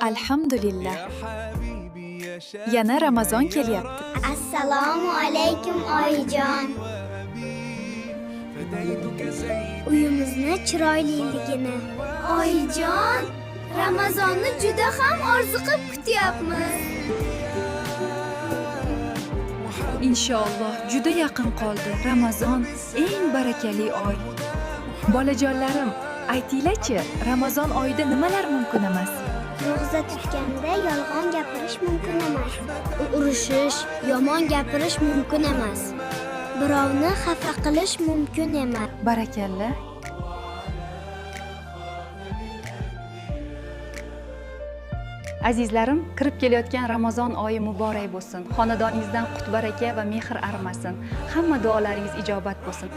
Alhamdulillah. Yana Ramazon kelyapti. Assalomu alaykum, oyijon. Uyimizni chiroyliligini. Oyijon, Ramazonni juda ham orziqib kutyapmiz. Inshaalloh, juda yaqin qoldi. Ramazon eng barakali oy. Bolajonlarim, aytinglar-chi, Ramazon oyida nimalar mumkin emas? Ro'za tutganda yolg'on gapirish mumkin emas. Urushish, yomon gapirish mumkin emas. Birovni xafa qilish mumkin emas. Barakalla. Azizlarim, kirib kelayotgan Ramazon oyi muborak bo'lsin. Xonadoningizdan qut baraka va mehr arimasin. Hamma duolaringiz ijobat bo'lsin.